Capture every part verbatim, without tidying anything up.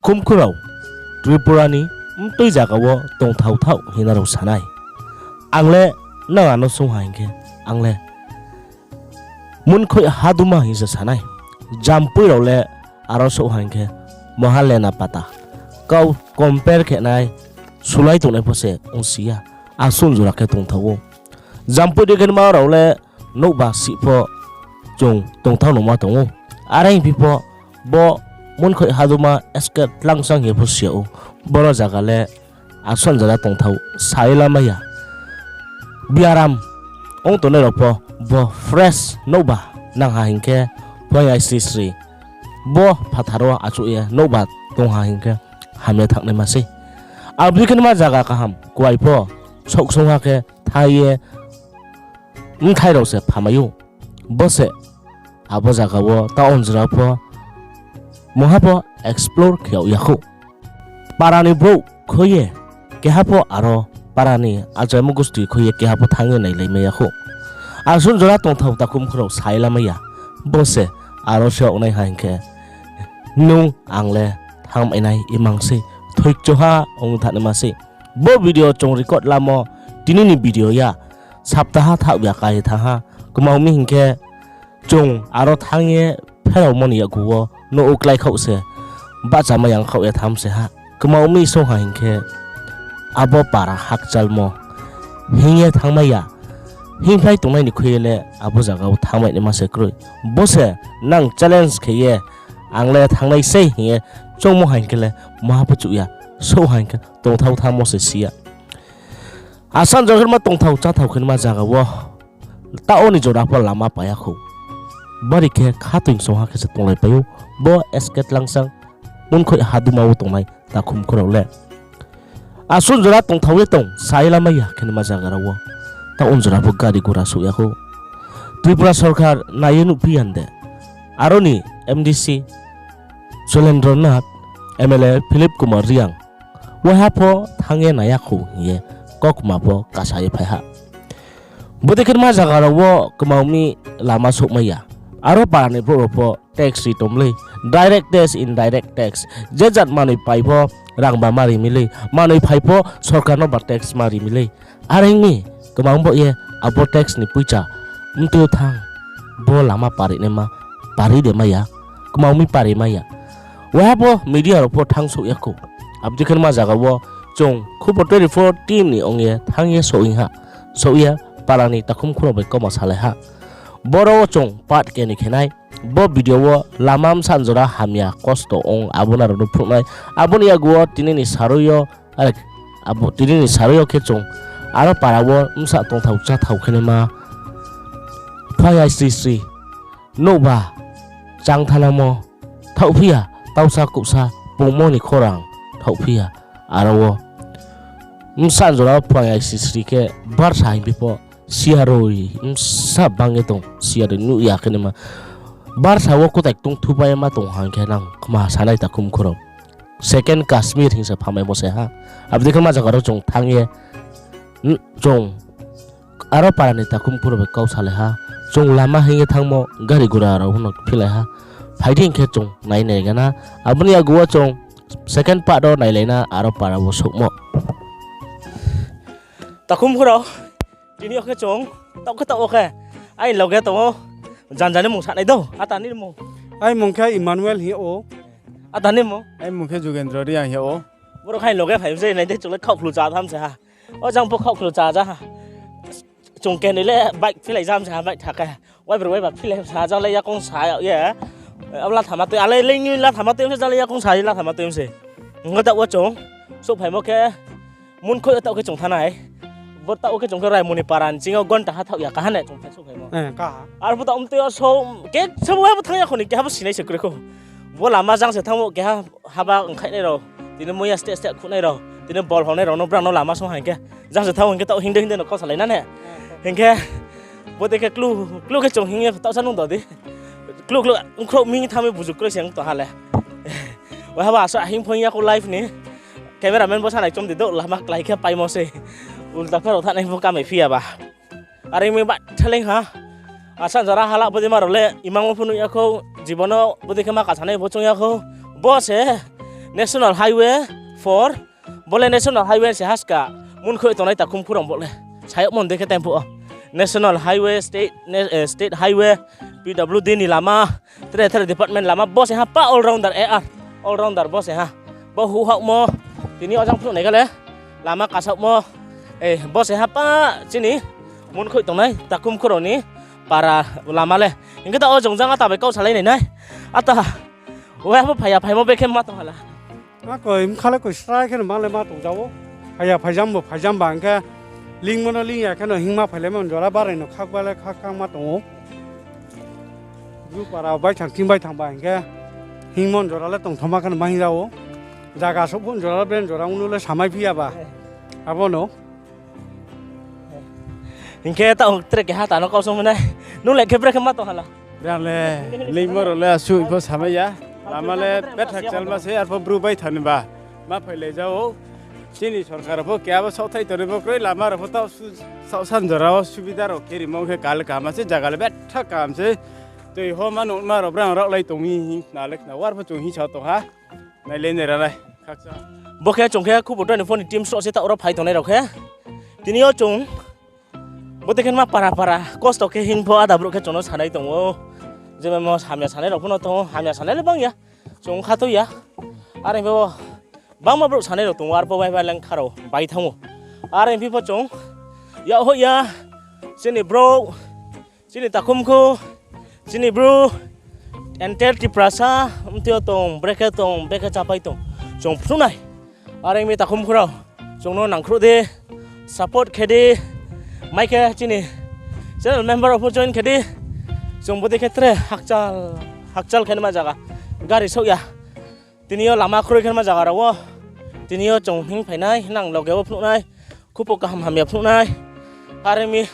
Takhumkhu rao Tripura ni mtui zaga wo tongthao thaoh hing ye nrao sa nai. Ang le nang ano sung ha hing khe, ang le Munkhoih haduma hing se sa nai. Jampui rao le aro souh ha hing khe, moha lena pata. Kau compare khe nai, sulai tongnai pho se ongsi ya. Asuh jora khe tongthao ou. Jampui dei khe nma rao le nouhba sih pho chung tongthao nungma tong ou. Are hingphi pho bo Munkhoih haduma S K Tlangsang hing ye pho si ya ou. Boro zaga le asuh jora tongthao sa ye lamai ya. Biaram ong tongnai rao pho bo fresh nouhba nang ha hing khe, phuaing aisri sri bo phathar wo achouh ye nouhba tong ha hing khe hamya thanngnaima sei. Abo dei khe nma zaga kaham kuai pho souhsung ha khe thai ye bthai rao se phamai ou. Bo se abo zaga wo taoh jora pho mungha pho explore khe yag ya khou. Para ni brouh khui ye keha pho aro para ni achaimo gusti khui ye keha pho thanng ye nailaimai ya khou. Asuh jora tongthao Takhumkhu rao sa ye lamai ya. Bo se aro se ong nai ha hing khe, nung ang le thanngmai nai imang sei, thoichoha ong thanngnaima sei. Bo video chung record lamo tini ni video ya, saptaha thaoh ya kai ye thanng ha. Kma ong mi hing khe, chung aro thanng ye pheraomo ni yakgu wo nouh wo klái khaoh se, bahchama yang khaoh ye thanng se ha. Kma ong mi song ha hing khe, abo para hakchalmo hing ye thanngmai ya. Hingphlai tongnai ni khui ye le abo zaga wo thanngmai naima se kroi. Bo se nang challenge khe ye, ang le thanngnai sei hing ye choungmo ha hing khe le maha pho chuh ya, souh ha hing khe tongthao thanngmo se si ya. Asuh jora khe nma tongthao cháthao khe nma zaga wo taoh ni jora pho lama pai ya khou. Bari khe khatoi songha khe se tonglaipai ou. Bo S K Tlangsang Munkhoih haduma wo tongnai Takhumkhu rao le asuh jora tongthao ye tong sa ye lamai ya khe nma zaga rao wo. Taoh jora pho gari gura souh ya khou. Tripura sorkar nai ye nuhphi ya de. Aro ni M D C Sulendro Nath, M L A Philip Kumar Reang, waiha pho thanng ye nai ya khou hing ye kaukma pho kasa ye phai ha. Bodei khe nma zaga rao wo kma ong mi lama souhmai ya. Aro para ni brouh rao pho tax ri tongmlei, direct tax, indirect tax. Je jat manoi pai pho rang ba ma ri mi lei, manoi phai pho sorkar no ba tax ma ri mi lei. Are ong mi, kma ong baoh ye abo tax ni poicha mtui yo thanng, bo lama pari naima, pari de mai ya, kma ong mi pari mai ya. Waiha pho media rao pho thanng souh ya khou. Abo dei khe nma zaga wo chung khupo twenty four team ni ong ye thanng ye souh ha, souh ye para ni Takhumkhu rao bai kauma salai ha. Boro wo chung part keni khe nai. Bo video wo lama bsa jora hamya kosto ong abo nrao no phnuh nai. Abo ni yakgu wo tini ni sarui yo, are, abo tini ni sarui yo khe chung aro para wo bsa tongthao cháthao khe naima phaiyai sri sri nouhba chang thanngmo thaohphi ya, tausa kuhsa pungmo ni khorang thaohphi ya. Aro wo bsa jora wo phaiyai sri sri khe barsa hingphi pho siyaroi bsa bang ye tong, siyaroi nuh ya khe naima. Barsa wo kutai tong thupai ye ma tong hang khe nang kma sanai Takhumkhu rao. Second Kashmir hing se phamaimo se ha. Abo dei khe ma zaga rao chung thanng ye, chung aro para ni Takhumkhu rao bai kau salai ha. Chung lama hing ye thanngmo gari gura rao no philai ha. Phai di hing khe chung nai nai gana. Abo ni yakgu wo chung second part wo nailai na aro para wo souhmo. Takhumkhu rao, tini yo khe chung, taoh khe taoh wo khe, aini loge tong ou, janja ni mung sanai do, ata ni mung. Aini mung khe Emmanuel hing ou. Ata ni mung? Aini mung khe Jugendro Reang hing ou. Boro khe aini loge phai se nai de, chung le khaohkhlu chá tham se ha. O jang pho khaohkhlu chá ja ha. Chung khe ni le bike philai jam se ha, bike tha khe. Waibroi waiba philai sa, jang le yakoung sa yag ye. Abo lathama tui, ale leing ni lathama tui se, jang le yakoung sa ye lathama tui se. Ngo taoh wo chung, souhphaimo khe, Munkhoih yo taoh khe chung thanng nai. Bo taoh wo khe chung khe Raimoni para ni ching yo gonta ha thaoh ya kaha ne chung phai souhphaimo. Aro pho taoh mtui yo so, khe sabo bo thanng ya kho ni, keha bo sinai se kroi khou. Bo lama jang se thanngmo, keha haba ongkhaih nai rao, tini muya steh steh khuh nai rao, tini bol hong nai rao no brang no lama song ha hing khe, jang se thanng hing khe taoh hing de hing de no kau salai na ne. Hing khe, bodei khe klu, klu khe chung hing ye taoh sa nung do di. Klu klu, ongkhrouh ming thanng mi buju kroi se ong tong ha le. Waiha ba asuh hing pho hing ya khou live ni. Cameraman bo sa nai chom di do, lama klái khe paimo se. Ulta pherao thanng nai pho kamai phi ya ba. Are mi ba theleng ha. Asuh jora hala bodei ma rao le imang wo pho nuh ya khou, jibon no bodei khe ma kasanai pho choung ya khou. Bo se National Highway four, bo le National Highway se ha ska, munkhoih tongnai takhum khurang bo le. Sayagmo dei khe time phuh o. National Highway, state, ne-, eh, state highway, P W D ni lama, tre tre department lama, bo se ha pa all rounder, A R, all rounder bo se ha. Bo huhhaohmo, tini ojang phnuh nai kha le, lama kasaohmo, eh, bo se ha pa chini munkhoih tongnai takhum khurang ni para lama le. Hing khe ta o jong jang ata bai kau salai nai nai. Ata, o ya pho phai ya, phaimo bekhe ma tong hala. Akoi bkha le koi srai khe no ma le ma tong ja ou. Phai ya phaijam bo phaijam ba hing khe lingmo no ling ya khe no hingma phailaimo jora barai no khakba le khakkhang ma tong ou. Bru para baithang thing baithang ba hing khe hingmo jora le tongthoma khe no ma hing ja ou. Zaga souh phuh jora le bre jora ong no le samai phi ya ba. Abo no. Hing khe taoh tre keha ta no kau song nai. Nung le khe bre khe ma tong hala. Brang le, lingmo rao le asuh pho samai ya. Lama le betha kchalma se, arpho bru baithang ni ba ma phailai ja ou. Chini sorkar rao pho keha bo saohthaih tong ni bo kroi, lama rao pho taoh su-, saohsan jora wo subida rao khe rimo khe kal kaham se, zaga le betha kaham se. Tui ho ma nuhma rao brang raohlai tong mi hing khna le khna, arpho chung hing sa tong ha. Nai le nai ra nai. Khakchang. Bo khe chung khe Khubu twenty-four ni team sroh se taoh ro phai tongnai rao khe. Tini yo chung bodei khe ma para para kosto khe hing pho ada brouh khe chung no sanai tong ou. Jemon mo hamya sanai rao pho no tong ou, hamya sanai le bang ya. Chung khathoi ya. Are pho bangma brouh sanai rao tong ou, arpho bai bai leng kha rao bai thanng ou. Are phi pho chung yak hoih ya, chini brouh, chini takhum khu, chini bru, entire Tiprasa, mtui yo tong, brekhe tong, brekhe chápai tong, chung phnuh nai. Are ong mi takhum khu rao, chung no nangkhruh di, support khe di, mai khe chini channel member rao pho join khe di, chung bodei khe tre hakchal, hakchal khe nima zaga, gari souh ya. Tini yo lama kroi khe nima zaga rao wo, tini yo chung hing phai nai, nang loge wo phnuh nai, khupo kaham hamya phnuh nai. Are ong mi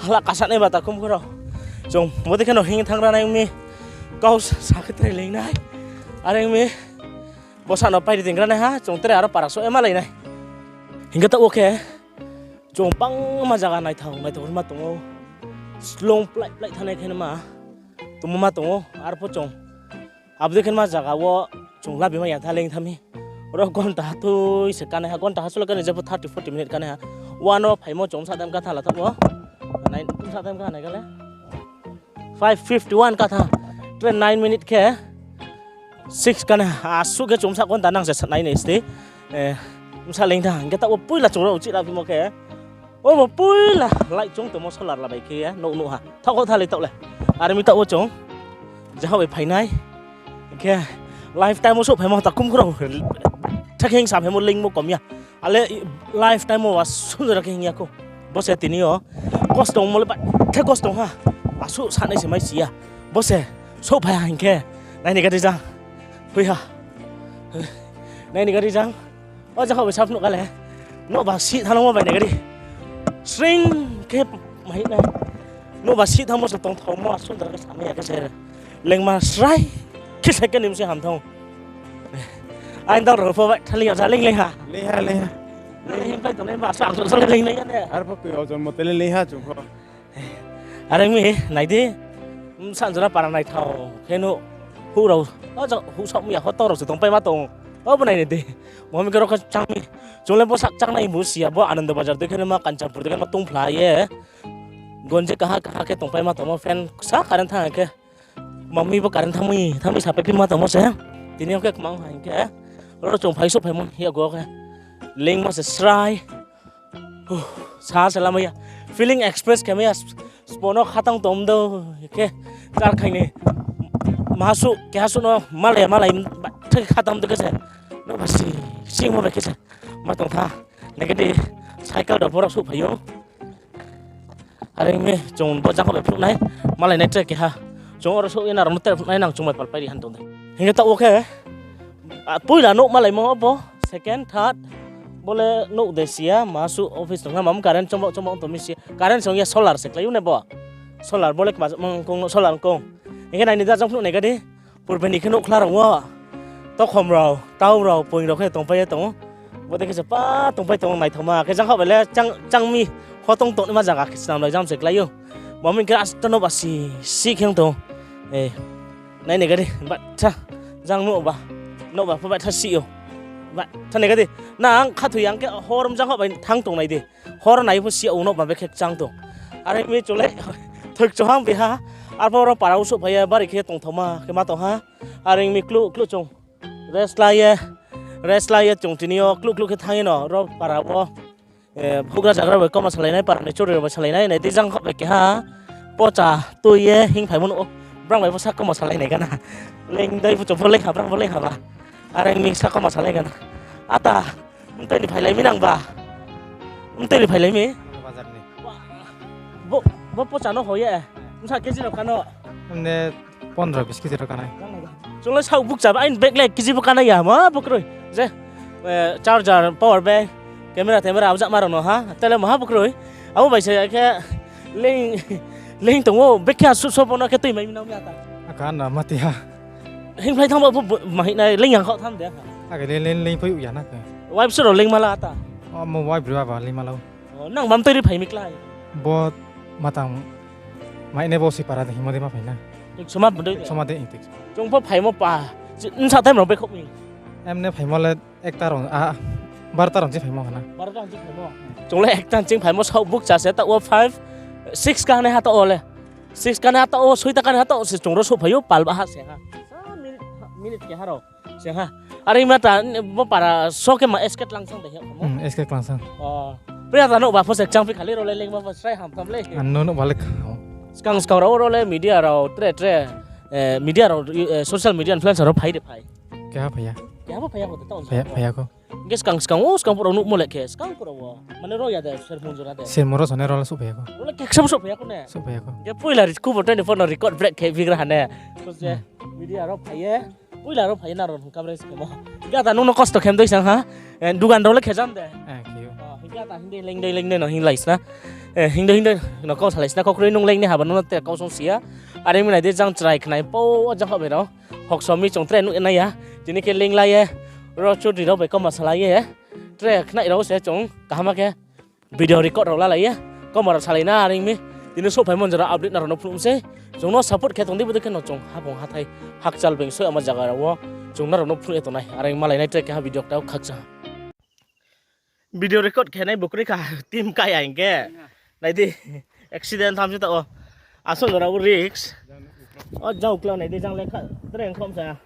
hala kasanai ba takhum khu rao. Chung bodei khe no hing thanng ra nai ong mi, kau sa khe tre leing nai. Are ong mi, bosa no pai ri ting ra nai ha, chung tre aro para souh ye malai nai. Hing khe taoh wo khe, chung bangma zaga naithao, naithao ma tong ou. Slung plai plai thanngnai khe nima tongmo ma tong ou, arpho chung abo dei khe nima zaga wo chung labi mai ya tha leing tha mi. Oro gonta hatui se kánai ha, gonta hasuh le kánai, jepho thirty forty minute kánai ha. One wo phaimo chung bsa time ka tha la thaoh wo. Nai, bsa time ka nai kha le. Five fifty one ka tha. Tre nine minute khe six kánai ha, asuh khe chung bsa gonta nang se nai nai sti. Eh, bsa leing tha, hing khe taoh wo poila chung rao chih ra phimo khe. Obo poila light chung tongmo solar la bai khe ye nouh nuh ha. Thaoh kho tha le taoh le. Are ong mi taoh wo chung. Jaha bai phai nai. Hing khe lifetime wo souhphaimo takhum khu rao. Tha khe hing saphaimo leingmo kom ya. Ale lifetime wo wa sunjora khe hing ya khou. Bo se tini yo. Kosto ongmo le ba khe kosto ong ha. Asuh sanai se mai si ya. Bo se souhphai ha hing khe. Nai ni gari jang. Hui ha. Nai ni gari jang. O jaga bai sap nuh kha le. Nouhba sih thanngmo bai nai gari. Sring khe mai nai. Nouhba sih thanngmo se tongthaomo, asuh dara khe samai ya khe se. Lengma srai khe se khe nim se ham thanng. Aini dal rao pho bai thali ya ja ling ling ha. Leing ha, leing ha. Himpai tongnai ba sa ang so leing nai ya ne. Arpho koi ojon mote le leing ha chung pho. Are ong mi, nai di. Bsa jora para naithao khe no. Huh rao, o jang huh saoh mi ya, hotor rao se tongpai ma tong. Obo nai nai di. Bo mi khe ro khe chang mi. Chung le bo sak chang nai bo si ya, bo Anando Bazar dei khe no ma Kanchanpur dei khe no tongphla ye. Gonje kaha kaha khe tongpai ma tongmo fan sa current thanng khe. Mami bo current thanng mi, thanng mi sapai phi ma tongmo se. Tini yo khe kmang ha hing khe. Oro chung phai souhphaimo yago khe. Leingma se srai. Huh, sa se lamai ya. Feeling express khe mai ya. Spo no khatang tong do khe. Char khai ni. Maha suh, keha suh no malai ya, malai ba thai khatang do khe se. Nouhba si, singmo bai khe se. Ma tong tha. Nai khe di cycle rao pho rao souhphai ou. Are ong mi chung bo jaga bai phnuh nai. Malai nai tre keha. Chung oro souh ye nrao no tre phnuh nai nang chung bai pal pai ri han tong de. Hing khe taoh wo khe. Ah, poila nouh malaimo bo, second, third, bo le nouh de si ya, ma suh office tong kha, mam current chomrao chomrao tong mi si ya, current song ya solar se klái ou ne bo, solar bo le kma mang kong no solar kong, hing khe nai ni da jang phnuh nai kha di, purbe ni khe nouhkhla rao wo, tokhom rao, tau rao, poing rao khe tongpai ye tong ou, bo dei khe se pa tongpai tong ou naithaoma, khe jang kha bai le chang, chang mi, hotong tongnaima zaga khe snam lai jam se klái ou, bo mi khe asta no ba si, si khe ong tong ou, eh. Nai ni gari, batha, jang nuh ba. Nouhba pho baitha si ou. Baitha nai kha di. Nang khathoi yang khe hor mjang kha bai thang tongnai di. Hor nai pho si ou nouhba bekhe kchang tong. Are mi chole thoi kchohang bi ha. Arphuh ro para wo souhphai ye bari khe tongthaoma khe ma tong ha. Are mi kluh kluh chung rest la ye, rest la ye chung tini yo kluh kluh khe thanng ye no ro para wo houhgra zagra bai kauma salai nai, para ni churi rao bai salai nai, nai di jang kha bai keha pocha tui ye hingphaimo nuh ou. Brang bai pho sa kauma salai nai gana. Leing dei pho chung pho leing ha, brang pho leing ha ba. Are mi sa kauma salai gana. Ata, mtui ni phailai mi nang ba? Mtui ni phailai mi? Bo, bo pocha no ho ye. Bsa kg no kano? Mne pondro bis kg ro kanai. Chung le saoh bukcha ba, aini bag le kg pho kanai ya, ma bo kroi. Je, charger, power bank, camera, camera, abjak ma rao no ha. Tele maha bo kroi. Abo bai se khe leing, leing tong ou, bag khe asuh sobo no khe tui mai mi nang mi ata. Aka na mati ha. Hingphlai thanng ba pho, ma hing nai leing yang khaoh tham de. Ake le leing, leing phai ya na khe. Wife su rao leing ma la ata. Amo wife broi aba leing ma la ou. Nang mam tui ri phai mi klái. Bo matang mai ne bo si para de hingmo de ma phai na. Soma bo de. Soma de intik. Chung pho phaimo pa. Nsa time rao bai khouh mi. Emne phaimo le ekta rao, barota rao chi phaimo hana. Barota rao chi phaimo. Chung le ekta ching phaimo saoh bukcha se taoh wo five, six kanai ha taoh wo le. Six kanai ha taoh wo, soita kanai ha taoh wo se chung ro souhphai ou pal ba ha se ha. Minute, minute keha rao. Se ha. Are ma ta, bo para so khe ma S K Tlangsang de hing kha mo? S K Tlangsang. Priya ta nouhba pho se kchang phi khali rao le leingma pho srai ham tham le. Ano nouhba le kha. Skang skang rao, rao le media rao tre tre, media rao, social media influencer rao phai de phai. Keha phai ya. Keha pho phai ya kho de taoh. Phai ya kho. Hing khe skang skang wo, skang phuh rao nuhmo le khe, skang phuh rao wo. Mane ro ya de, Sermon jora de. Sermon ro sone rao le souhphai ya kho. Rao le keksa pho souhphai ya kho ne? Souhphai ya kho. Hing khe poila ri-, khubor twenty four no record break khe bigra ha ne. Media rao phai ye. Poila rao phai ye nang rao hing kabre se khemo. Hing khe ata nung no kosto khe mdei sang ha. Dugan rao le khe jam de. Hing khe ata hing dei leing dei leing dei no hing lai sna. Hing dei hing dei no kau salai sna, kau kroi nung leing ni haba nung no te kau song si ya. Are mi nai di jang chrai khnai pho jang kha bai rao. Hokso mi chung tre nuh nai ya. Tini khe leing la ye. Ro chudri rao bai kauma salai ye. Tre khnai rao se chung kaham khe video record rao lalai ye, kauma rao salai na are mi. Tini souhphaimo jora update nrao no phnuh mi sei. Chung no support khe tong di, bodei khe no chung haphung hathai hakchal being soi ama zaga rao wo chung nrao no phnuh ye tongnai. Are malai nai tre keha video ktao khakchang. Video record khe nai bo kroi kha, team kaya hing khe. Nai di, accident tham se taoh wo. Asuh jora wo risk. O jang uklau nai di, jang le kha, tre khom sa.